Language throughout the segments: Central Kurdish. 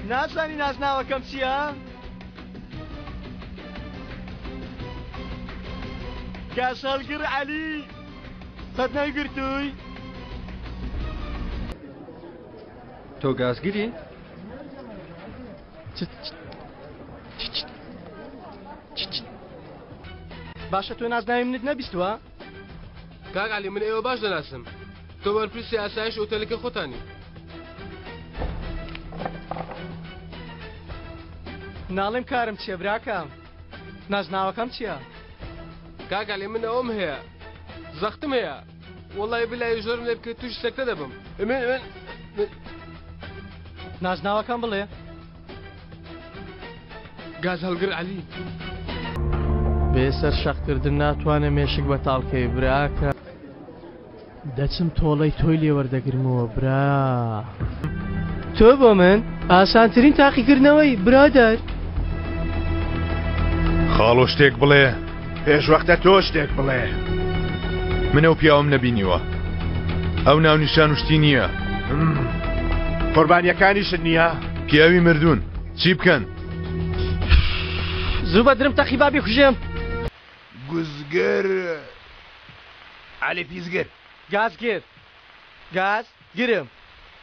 نازانی نازناوەکەم چییە؟ گازهەڵگر عەلی قەت نەیگرتووی؟ تۆ گازگری؟ باشە تۆ نازناوی منت نەبیستووە؟ کاک عەلی من ئێوە باش دەناسم تۆ بەرپرسی ئاسایش ئۆتێلەکە خۆتانی. ناڵێم کارم چیە براکەم نازناوەکەم چیە؟ کاک عەلی من ئەوەم هەیە زەختم هەیە وەڵی بلای زۆرم لێ بکەیت تووشی سەکتە دەبم من من نازناوەکەم بڵێ. گاز هەڵگر عەلی. بێ سەر شەق کردن ناتوانێ مێشک بەتاڵ کەی براکە. دەچم تۆڵەی تۆی لێ وەردەگرمەوە برا. تۆ بۆ من ئاسانترین تاقیکردنەوەی برادەر. خاڵۆ شتێک بڵێ. پێش وەختە تۆ شتێک بڵێ. من ئەو پیاوەم نەبینیوە. ئەو ناونیشان و شتی نییە. قوربانیەکانیشت نییە؟ پیاوی مردوون چی بکەن؟ زوو بە درم تەقی با بیکوژێم. گوزگر عەلی پیسگر. گازگر گاز گرم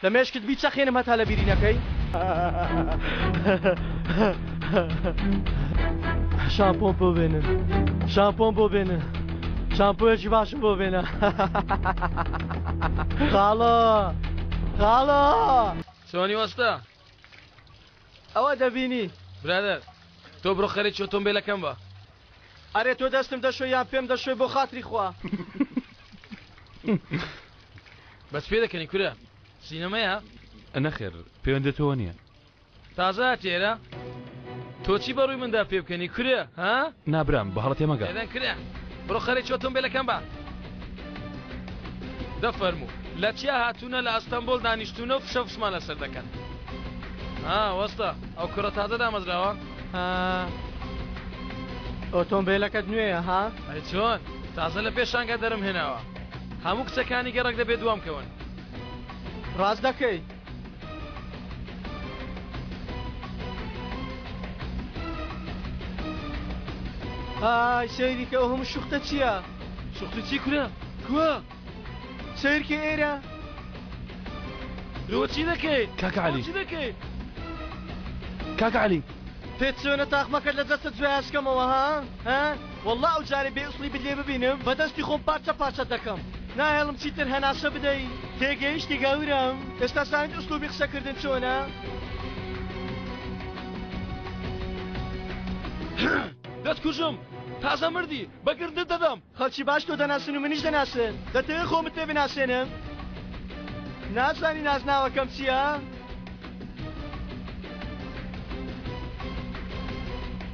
لە مێشکت بیچەقێنم هەتا لە بیری نەکەی. شامپۆم بۆ بێنن شامپۆم بۆ بێنن شامپۆیەکی باشم بۆ بێنە خاڵۆ خاڵۆ. چۆنی وەستا؟ ئەوە دەبینی. برادەر تۆ بڕۆ خەریکی ئۆتۆمبێلەکەم بە. ئەرێ تۆ دەستم دەشۆی یان پێم دەشۆی بۆ خاتری خوا. بەس پێ دەکەنی کورە سینەمەیە؟ نەخێر پەیوەندی تۆوە نییە. تازە هاتی ئێرە؟ تۆ چی بەڕووی مندا پێ بکەنی کورە ها؟ نا برام بە هەڵە تێمەگە. بێدەنگ کورە بڕۆ خەریکی ئۆتۆمبێلەکەم بە. دە فەرموو لە چیا هاتوونە لە ئەستەنبۆڵ دانیشتوونە و فشە فشمان لەسەر دەکەن. ها وەستا ئەو کوڕە تازە دامەزراوە؟ ها ئۆتۆمبێلەکەت نوێیە ها؟ ئەی چۆن تازە لە پێشانگا دەرم هێناوە هەموو کچەکانی گەڕەک دەبێ دوام کەون. ڕاست دەکەی. ئای سەیری کە ئەو هەموو شوختە چییە؟ شوختە چی کورە؟ کوا؟ سەیرکە ئێرە. لۆ چی دەکەی؟ کاکە عەلی. لۆ چی دەکەی؟ کاکە عەلی. پێت چۆنە تاقمەکەت لە جەستەت جوایاسکەمەوە ها؟ ها؟ وەڵڵا ئەو جارەی بێ ئوسڵی بت لێ ببینم بە دەستی خۆم پارچە پارچەت دەکەم. ناهێڵم چیتر هەناسە بدەی. تێگەیشتی گەورەم؟ ئێستا زانیت ئوسلوبی قسەکردن چۆنە؟ دەتکوژم! تازە مردی، بە گردت دەدەم! خەڵکی باش تۆ دەناسن و منیش دەناسن. دەتەوێ خۆمت پێ بناسێنم؟ نازانی نازناوەکەم چییە؟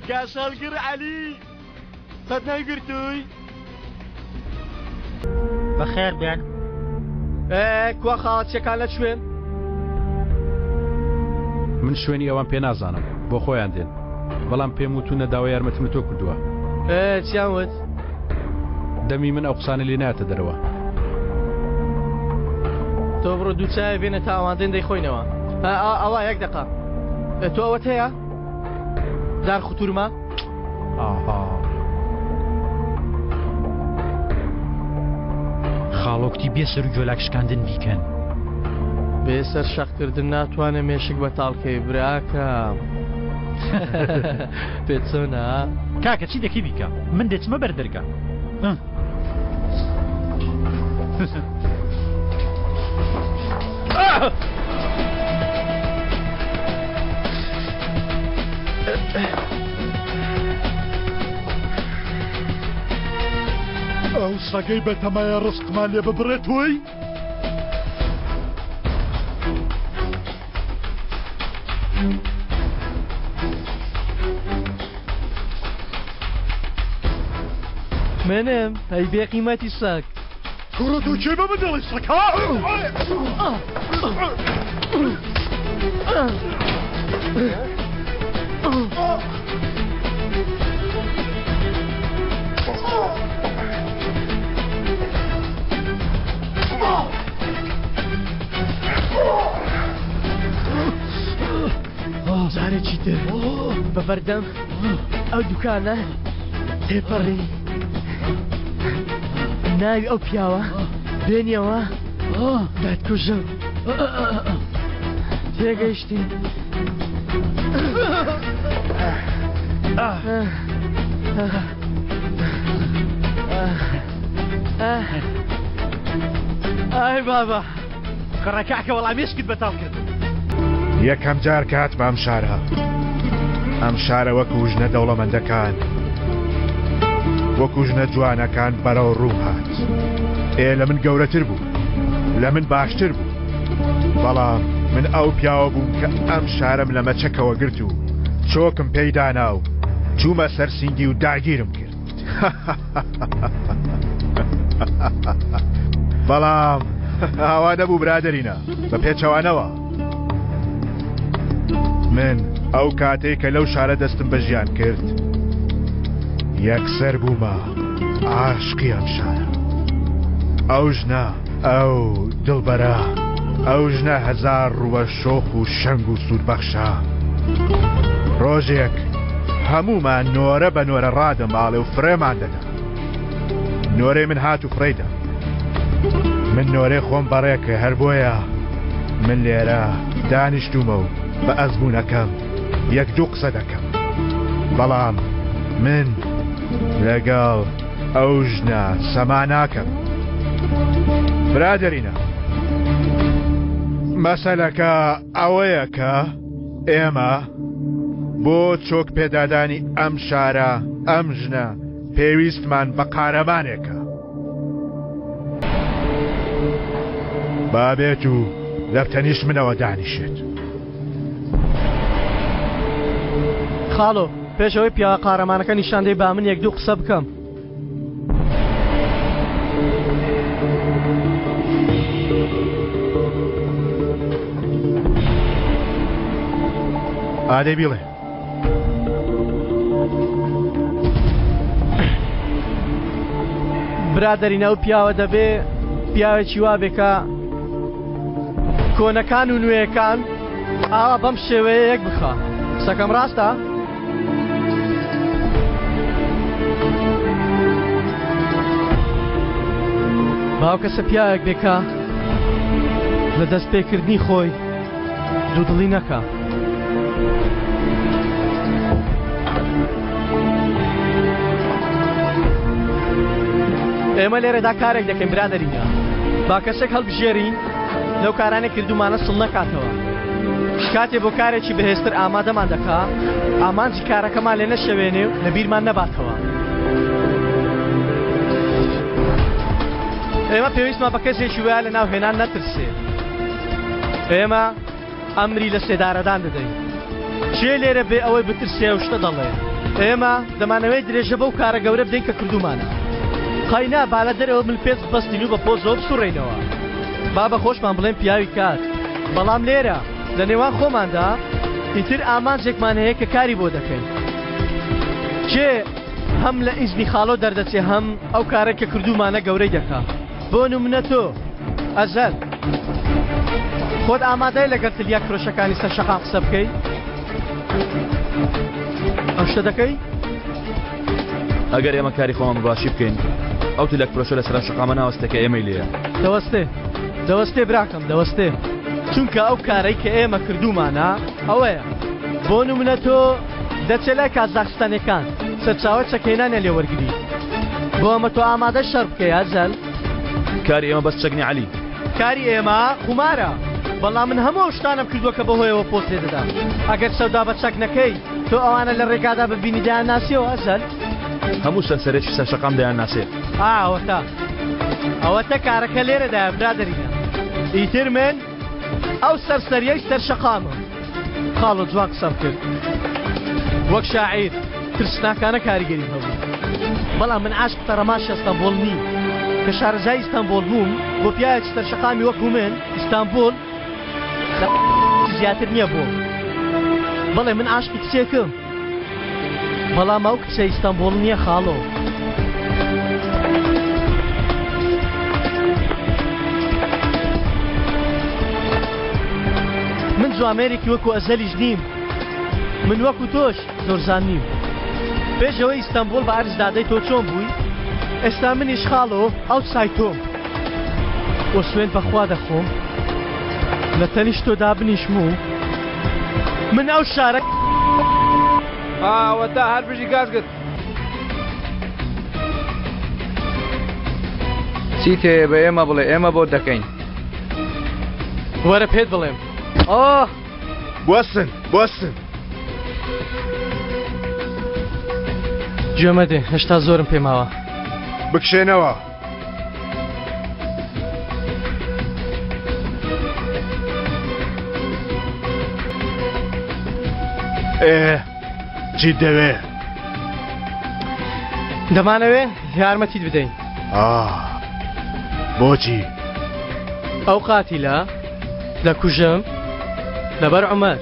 گازهەڵگر عەلی! قەت نەیگرتووی؟ بەخێر بێن. ئێ کوا خاڵەچیەکان لە کوێن؟ من شوێنی ئەوان پێ نازانم بۆ خۆیان دێن بەڵام پێم وتونە داوای یارمەتیم لە تۆ کردووە. ئێ چیان وت؟ دەمی من ئەو قسانەی لێ نایەتە دەرەوە. تۆ بڕۆ دوو چایە بێنە تا ئەوان دێن دەیخۆینەوە. ئەوە یەک دەقە. تۆ ئەوەت هەیە؟ دار خوتورمە؟ ئاها. خاڵۆ کوتی بێ سەر و گۆلاک شکاندن بیکەن. بێ سەر شەق کردن ناتوانێ مێشک بەتاڵ کەی براکەم. پێت چۆنە؟ کاکە چی دەکەی بیکە من دەچمە بەر دەرگا. ئەو سەگەی بەتەمایە ڕزقمان لێ ببڕێت تۆی؟ منم ئەی بێقیمەتی سەگ. کوڕە تۆ کێ بە من دەڵێی سەگ ها؟ جارێکی تر بە بەردەم ئەو دوکانە تێپەڕی ناوی ئەو پیاوە بێنیەوە دەتکوژم تێگەیشتی ئای بابا کڕە کاکە وەڵا مێشکت بەتاڵ کرد. یەکەم جار کە هاتمە ئەم شارە، ئەم شارە وەکو ژنە دەوڵەمەندەکان، وەکو ژنە جوانەکان بەرەو ڕووم هات. ئێ لە من گەورەتر بوو، لە من باشتر بوو. بەڵام من ئەو پیاوە بووم کە ئەم شارەم لە مەچەکەوە گرت و چۆکم پێی دانا و چوومە سەر سینگی و داگیرم کرد. بەڵام ئاوا نەبوو برادەرینە بە پێچەوانەوە من ئەو کاتێک کە لەو شارە دەستم بە ژیان کرد یەکسەر بوومە عاشقی ئەم شارە ئەو ژنە ئەو دڵبەرە ئەو ژنە هەزار ڕووە شۆخ و شەنگ و سوودبەخشە ڕۆژێک هەموومان نۆرە بە نۆرە ڕادەماڵێ و فڕێمان دەدا. نۆرەی من هات و فڕێی دا. من نۆرەی خۆم بەڕێ کرد هەر بۆیە من لێرە دانیشتوومە و بە ئەزموونەکەم یەک دوو قسە دەکەم. بەڵام من لەگەڵ ئەو ژنە سەما ناکەم. برادەرینە مەسەلەکە ئەوەیە کە ئێمە بۆ چۆک پێدادانی ئەم شارە، ئەم ژنە، پێویستمان بە قارەمانێکە. با بێت و لە تەنیشت منەوە دانیشێت. خاڵۆ، پێش ئەوەی پیاوە قارەمانەکە نیشان دەی با من یەک دوو قسە بکەم. ئادەی بیڵێ. برادەرین ئەو پیاوە دەبێ پیاوێکی وا بێ کە کۆنەکان و نوێیەکان ئاوا بەم شێوەیە یەک بخا قسەکەم ڕاستە؟ باو کەسە پیاوێک بێ کە لە دەست پێکردنی خۆی دوودڵی نەکا. ئێمە لێرەدا کارێک دەکەین برادەرینە با کەسێک هەڵبژێرین لەو کارانەی کردومانە سڵ نەکاتەوە کاتێ بۆ کارێکی بەهێزتر ئامادەمان دەکا ئامانجی کارەکەمان لێ نەشەوێنێ و لە بیرمان نەباتەوە ئێمە پێویستمان بە کەسێکی وایە لە ناو هێنان نەترسێ ئێمە ئەمری لە سێدارەدان دەدەین کێ لێرە بێ ئەوەی بترسێ و شتە دەڵێ ئێمە دەمانەوەی درێژە بەو کارە گەورە بدەین کە کردومانە قەینا با لە دەرەوە ملپێچ ببەستین و بە پۆزەوە بسوڕێینەوە با بە خۆشمان بڵێن پیاوی کار بەڵام لێرە لە نێوان خۆماندا ئیتر ئامانجێکمان هەیە کە کاری بۆ دەکەین کێ هەم لە ئیزنی خاڵۆ دەردەچێ هەم ئەو کارە کە کردومانە گەورەی دەکا بۆ نمونە تۆ ئەزەل خۆت ئامادەی لەگەڵ تلیاک فرۆشەکانی سەر شەقام قسە بکەی ئەو شتە دەکەی؟ ئەگەر ئێمە کاری خۆمان بە باشی بکەین ئەو تلیاک فرۆشە لەسەر ئەم شەقامە ناوەستێ کە ئێمەی لێیە. دەوەستێ دەوەستێ براکەم دەوەستێ چونکە ئەو کارەی کە ئێمە کردوومانە ئەوەیە بۆ نمونە تۆ دەچێ لای کازاخستانیەکان سەرچاوەی چەکهێنانیان لێ وەرگری بۆ ئەمە تۆ ئامادەی شەڕ بکەی ئەزەل؟ کاری ئێمە بەس چەک نیە عەلی. کاری ئێمە قومارە بەڵام من هەموو ئەو شتانەم کردووە کە بەهۆیەوە پۆست لێ دەدەم ئەگەر سەودا بە چەک نەکەی تۆ ئەوانە لە ڕێگادا ببینی دەیانناسیەوە ئەزەل؟ هەموو سەرسەرێکی سەر شەقام دەیانناسێ. ئا ئەوەتا ئەوەتە کارەکە لێرەدایە برادەرینە ئیتر من ئەو سەرسەریەی سەر شەقامم. خاڵۆ جوان قسەم کرد وەک شاعیر ترسناکانە کاریگەریم هەبوو بەڵام من عاشق تەڕەماشی ئەستەنبۆڵ نیم کە شارەزای ئیستانبۆڵ بووم بۆ پیاوێکی سەر شەقامی وەکو من ئیستانبۆڵ لە زیاتر نییە بۆم بەڵێ من عاشقی کچێکم بەڵام ئەو کچە ئیستانبۆڵ نییە خاڵۆ. من جوامێرێکی وەکو ئەزەلیش نیم. من وەکو تۆش زۆرزان نیم. پێش ئەوەی ئیستەنبوڵ بە عەرز دادەی تۆ چۆن بووی؟ ئێستا منیش خاڵۆ ئەو سای تۆم. وە سوێند بە خوا دەخۆم لە تەنیشت تۆ دابنیشم و من ئەو شارە. ئەوەتا هەر بژی گازگر. چیت هەیە بە ئێمە بڵێ ئێمە بۆت دەکەین. وەرە پێت بڵێم. ئۆه. بوەستن بوەستن. گوێ مەدێ هێشتا زۆرم پێ ماوە. بکشێنەوە. ئێ چیت دەوێ؟ دەمانەوێ یارمەتیت بدەین. ئاه بۆچی؟ ئەو قاتیلە دەکوژم لەبەر عومەر.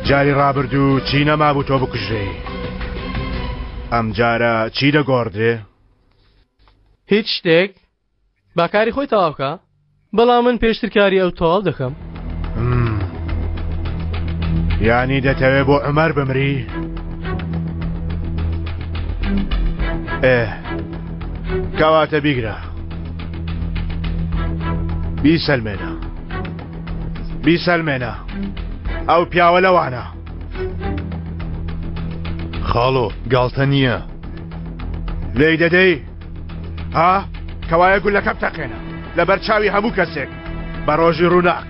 جاری ڕابردوو چی نەمابوو تۆ بکوژرێی ئەمجارە چی دەگۆڕدرێ؟ هیچ شتێک با کاری خۆی تەواو بکا بەڵام من پێشتر کاری ئەو تەواو دەکەم. یانی دەتەوێ بۆ عومەر بمری؟ ئێ کەواتە بیگرە بیسەلمێنە بیسەلمێنە ئەو پیاوە لەوانە. خاڵۆ گاڵتە نییە. لێی دەدەی؟ ها؟ کەوایە گولەکە بتەقێنە لەبەر چاوی هەموو کەسێک بە ڕۆژی ڕووناک.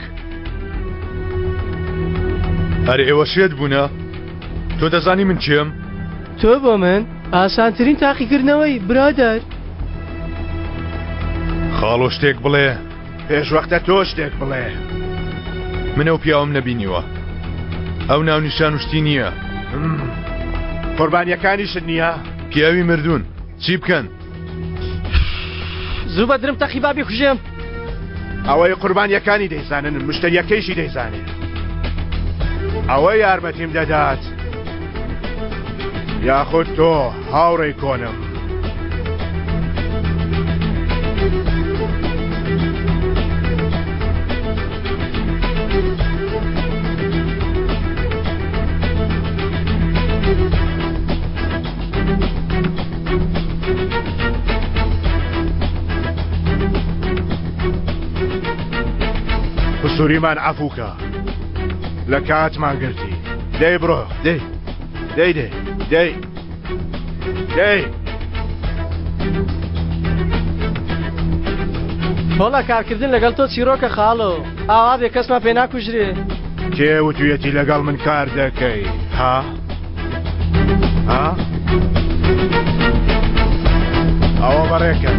ئەرێ ئێوە شێت بوونە؟ تۆ دەزانی من کێم؟ تۆ بۆ من ئاسانترین تاقیکردنەوەی برادەر. خاڵۆ شتێک بڵێ. پێش وەختە تۆ شتێک بڵێ. من ئەو پیاوەم نەبینیوە. ئەو ناونیشان و شتی نییە. قوربانیەکانیشت نییە؟ پیاوی مردوون چی بکەن؟ زوو بە درم تەقی با بیکوژێم. ئەوەی قوربانیەکانی دەیزانن مشتەریەکەیشی دەیزانێ. ئەوە یارمەتیم دەدات یاخود تۆ هاوڕێی کۆنم. قسوریمان عەفوکە لە کاتمان گرتی دەی بڕۆ دەی دەی دەی دەی دەی وەڵا کارکردن لەگەڵ تۆ چیرۆکە خاڵۆ ئاوا بێ کەسمان پێ ناکوژرێ. کێ وتویەتی لەگەڵ من کار دەکەی ها؟ ها؟ ئەوە بەڕێکە.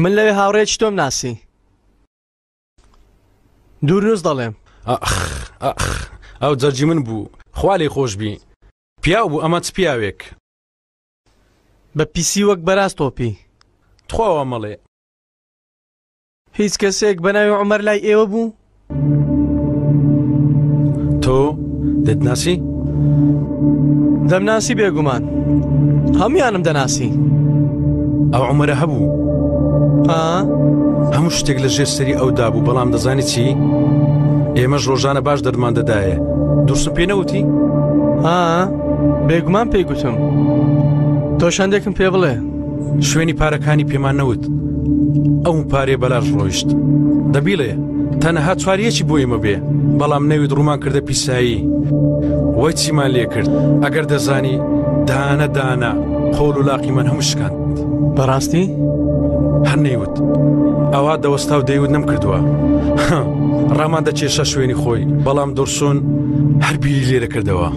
من لەوێ هاوڕێیەکی تۆم ناسی. دوورنووس دەڵێم. ئەخ ئەخ ئەو جەرگی من بوو خوا لێی خۆش بی پیاو بوو ئەمە چ پیاوێک. بە پیسی وەک بەراز تۆپی. تخوا وا مەڵێ. هیچ کەسێک بە ناوی عومەر لای ئێوە بوو؟ تۆ دەتناسی؟ دەمناسی بێگومان هەمویانم دەناسی. ئەو عومەرە هەبوو. ئا؟ هەموو شتێک لە ژێر سەری ئەودا بوو بەڵام دەزانی چی؟ ئێمەش ڕۆژانە باش دەردمان دەدایە. دورسم پێ نەوتی؟ ها بێگومان پێی گوتم. تۆش هەندێکم پێ بڵێ. شوێنی پارەکانی پێمان نەوت. ئەو پارەیە بەلاش ڕۆیشت. دەبیڵێ تەنها چواریەکی بۆ ئێمە بێ بەڵام نەوید ڕوومان کردە پیسایی. وەی چیمان لێ کرد ئەگەر دەزانی دانە دانە قۆڵ و لاقیمان هەموو شکاند. بەڕاستی؟ هەر نەیوت. ئەوا دەوەستا و دەیوت نەمکردووە. ڕامان دەکێشا شوێنی خۆی بەڵام دورسون هەر بیری لێ دەکردەوە.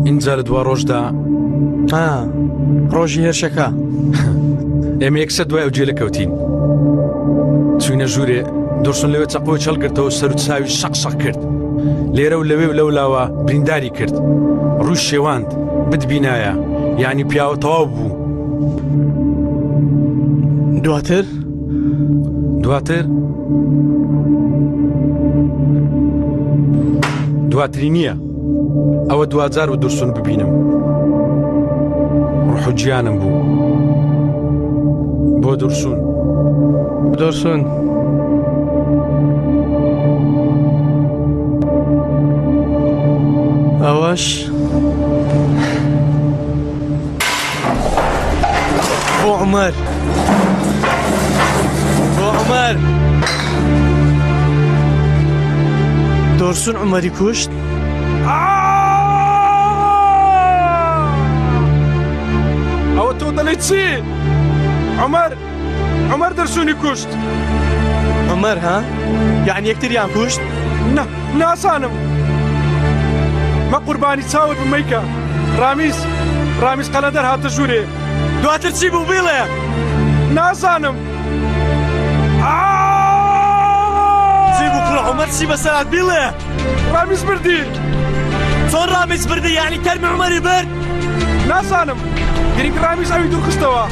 ئینجا لە دوا ڕۆژدا ئا ڕۆژی هێرشەکە. ئێمە یەکسەر دوای ئەو جێلە کەوتین. چوینە ژوورێ دورسون لەوێ چەقۆی هەڵگرتەوە سەر و چاوی شەق شەق کرد. لێرە و لەوێ و لەولاوە برینداری کرد. ڕووی شێواند بتبینایە یانی پیاوە تەواو بوو. دواتر؟ دواتر؟ دواتری نییە. ئەوە دواجار و دورسون ببینم. ڕۆح و گیانم بوو. بۆ دورسون. دورسون. ئەوەش بۆ عومەر. بۆ عومەر. دۆرسون عومەری کوشت؟ ئەوە تۆ دەڵێی چی؟ عومەر عومەر دەرسونی کوشت. عومەر ها؟ یەعنی یەکتریان کوشت؟ نا نازانم. مە قوربانی چاوت بم مەیکە. ڕامیز ڕامیز قەلەندەر هاتە ژوورێ. دواتر چی بوو بیڵێ؟ نازانم. چی بوو کوڕە عومەر چی بەسەر هات بیڵێ؟ ڕامیز بردی. چۆن ڕامیز بردی یعنی تەرمی عومەری برد؟ نازانم گرنگ ڕامیز ئەوی دوورخستەوە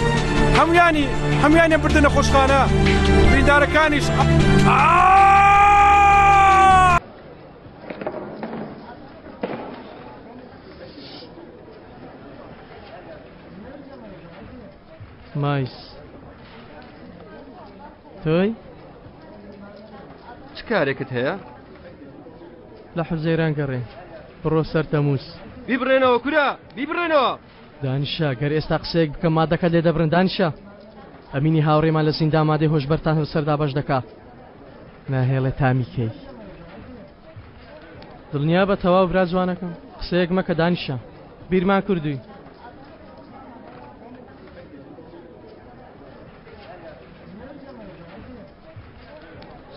هەمویانی هەمویانیان بردە نەخۆشخانە بریندارەکانیش. مایس تۆی؟ چ کارێکت هەیە؟ لە حوزەیران گەڕێ بڕۆ سەر تەمووز. بیبڕێنەوە کورە بیبڕێنەوە. دانیشە گەر ئێستا قسەیەک بکەم مادەکەت لێ دەبرن دانیشە ئەمینی هاوڕێمان لە زیندان مادەی هۆشبەرتان لەسەر دابەش دەکا ناهێڵێ تامی کەی دڵنیا بە تەواو برا جوانەکەم قسەیەک مەکە دانیشە بیرمان کردووی.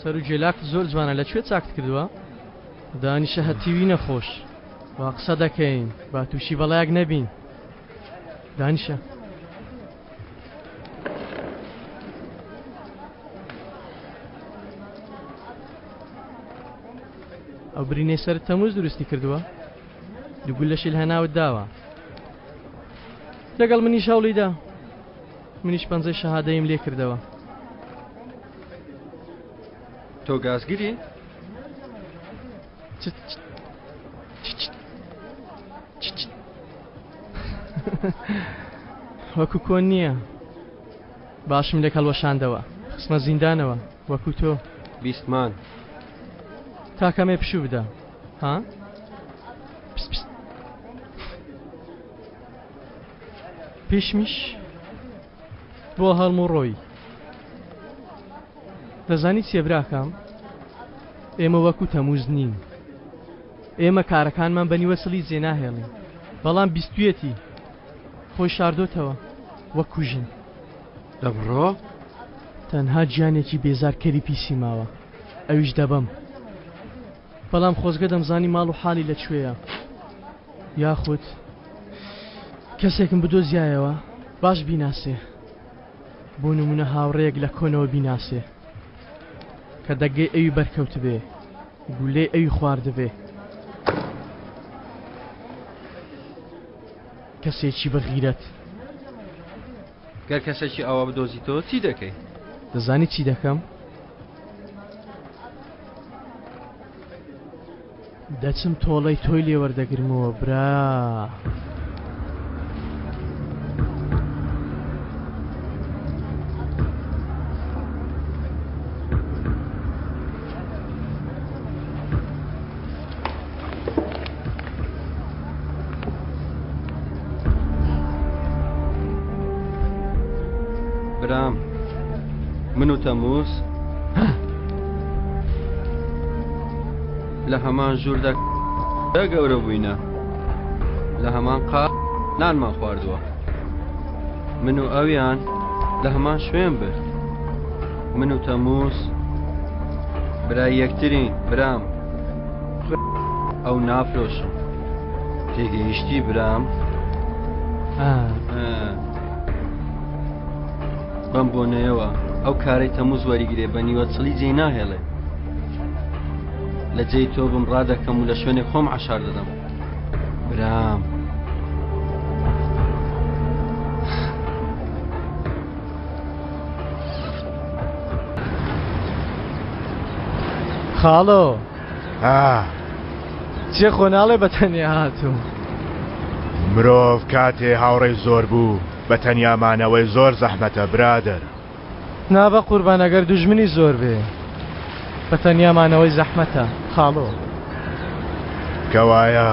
سەر و گێلاکت زۆر جوانە لە کوێ چاکت کردووە؟ دانیشە هەتیوی نەخۆش وا قسە دەکەین با تووشی بەڵایەک نەبین دانیشە. ئەو برینەی سەرت تەموز دروستی کردووە؟ دوو گوللەشی لە هەناوت داوە لەگەڵ منیش هەوڵیدا منیش پەنجەی شەهادەیم لێ کردەوە. تۆ گازگری؟ چ چ چ چ چ وەکو کۆن نییە باشم لێک هەڵوەشاندەوە خستمە زیندانەوە وەکو تۆ. بیستمان. تا کەمێ پشوو بدە ها؟ پس پس. پیشمیش بۆ هەڵم و ڕۆی. دەزانی چیە براکەم؟ ئێمە وەکو تەموز نین. ئێمە کارەکانمان بە نیوە سڵی جێناهێڵین. بەڵام بیستویەتی خۆی شاردۆتەوە وەکو ژن. دەبڕۆ؟ تەنها گیانێکی بێزارکەری پیسی ماوە ئەویش دەبەم. بەڵام خۆزگە دەمزانی ماڵ و حاڵی لە کوێیە. یاخود کەسێکم بدۆزیایەوە باش بیناسێ بۆ نمونە هاوڕێیەک لە کۆنەوە بیناسێ کە دەگەی ئەوی بەرکەوتبێ گولەی ئەوی خواردبێ کەسێکی بە غیرەت. گەر کەسێکی ئاوا بدۆزیتەوە چی دەکەی؟ دەزانی چی دەکەم؟ دەچم تۆڵەی تۆی لێ وەردەگرمەوە برا. برام من و تەموز لە هەمان ژووردا گەورە بووینە لە هەمان قا نانمان خواردووە من و ئەویان لە هەمان شوێن برد من و تەموز برای یەکترین برام ئەو نافرۆشم تێگەیشتی برام بەم بۆنەیەوە ئەو کارەی تەموز وەریگرێ بە نیوە چڵی جێی ناهێڵێ لە جێی تۆ بم ڕادەکەم و لە شوێنێک خۆم عشار دەدەم برام. خاڵۆ ئا چێ خۆ ناڵێ بە تەنیا هاتووم. مرۆڤ کاتێ هاوڕێی زۆر بوو بە تەنیا مانەوەی زۆر زەحمەتە برادەر. نا بەقوربان ئەگەر دوژمنی زۆر بێ بە تەنیا مانەوەی زەحمەتە خاڵۆ. کەوایە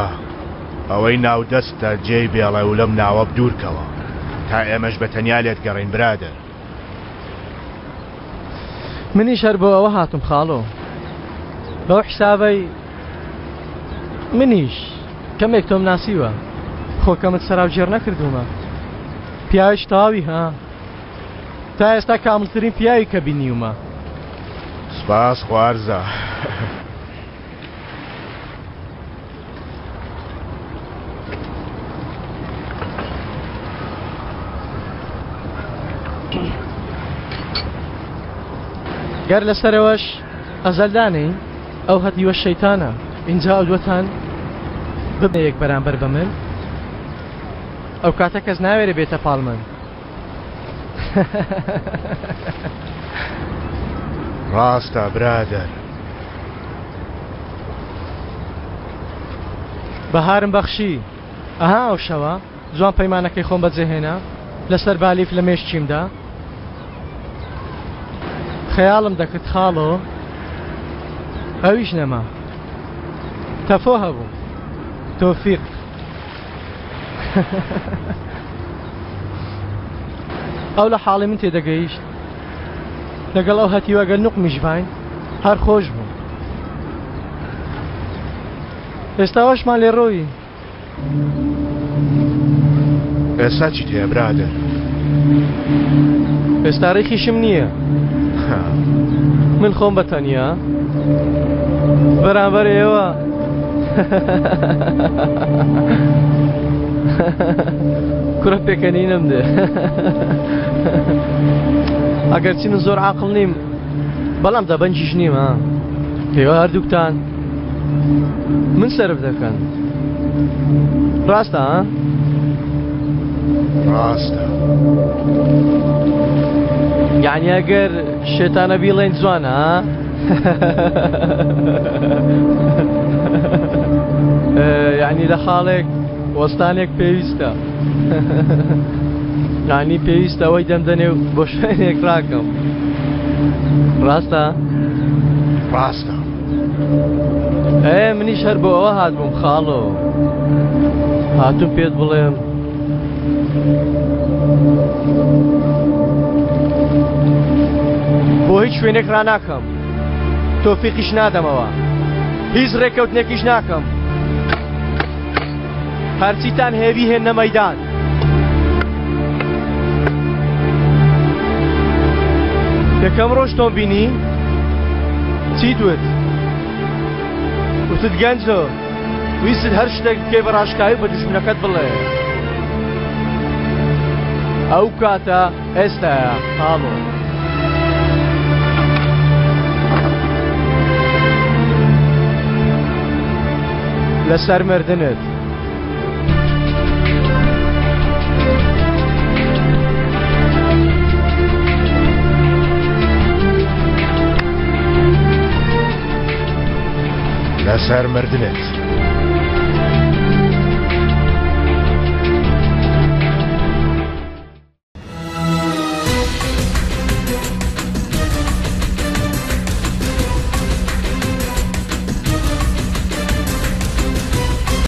ئەوەی ناو دەستتە جێی بێڵە و لەم ناوە بدوورکەوە تا ئێمەش بە تەنیا لێت گەڕێین برادەر. منیش هەر بۆ ئەوە هاتم خاڵۆ بەو حسابەی منیش کەمێک تۆم ناسیوە خۆ کەمت سەراوگێڕ نەکردوومە پیاوێکی تەواوی ها تا ئێستا کامڵترین پیاوی کە بینیومە. سپاس خوارزا. گەر لەسەرەوەش ئەزەل دانێین ئەو هەتیوە شەیتانە ئینجا ئەو دووەتان ببنە یەک بەرامبەر بە من ئەو کاتە کەس ناوێرێ بێتە پاڵ من. ڕاستە برادەر. بەهارم بەخشی ئەها ئەو شەوە جوان پەیمانەکەی خۆم بەجێهێنا لەسەر بالیف لە مێشکیمدا خەیاڵم دەکرد خاڵۆ ئەویش نەما تەفۆ هەبوو تۆفیق ئەو لە حاڵی من تێدەگەیشت لەگەڵ ئەو هەتیوە گەر نوقمیش باین هەر خۆش بوو ئێستاوەشمان لێ ڕۆیی ئێستا چیت هەیە برادەر؟ ئێستا ڕێکیشم نییە من خۆم بە تەنیا بەرامبەر ئێوە کوڕە پێکەنینم دێ ئەگەرچی من زۆر عاقڵ نیم بەڵام دەبەنگیش نیم ها ئێوە هەردووکتان من سەرف دەکەن ڕاستە ها؟ ڕاستە یعنی ئەگەر شێتانە بیڵێن جوانە ها؟ یعنی لە خاڵێک وەستانێک پێویستە یعنی پێویستە ئەوەی دەمدەنێ و بۆ شوێنێک ڕاکەم ڕاستە ڕاستە ئێ منیش هەر بۆ ئەوە هاتبووم خاڵۆ هاتوم پێت بڵێم بۆ هیچ شوێنێک ڕاناکەم تۆفیقیش نادەمەوە هیچ ڕێکەوتنێکیش ناکەم هەرچیتان هێوی هێنە مەدان یەکەم ڕۆژ تۆم بینی چیت وت وتت گەنجۆ ویستت هەر شتێک بکەی بە ڕاشکاوی بە دوژمنەکەت بڵێ ئەو کاتە ئێستایە خاڵۆ. لەسەر مردنت. لەسەر مردنت.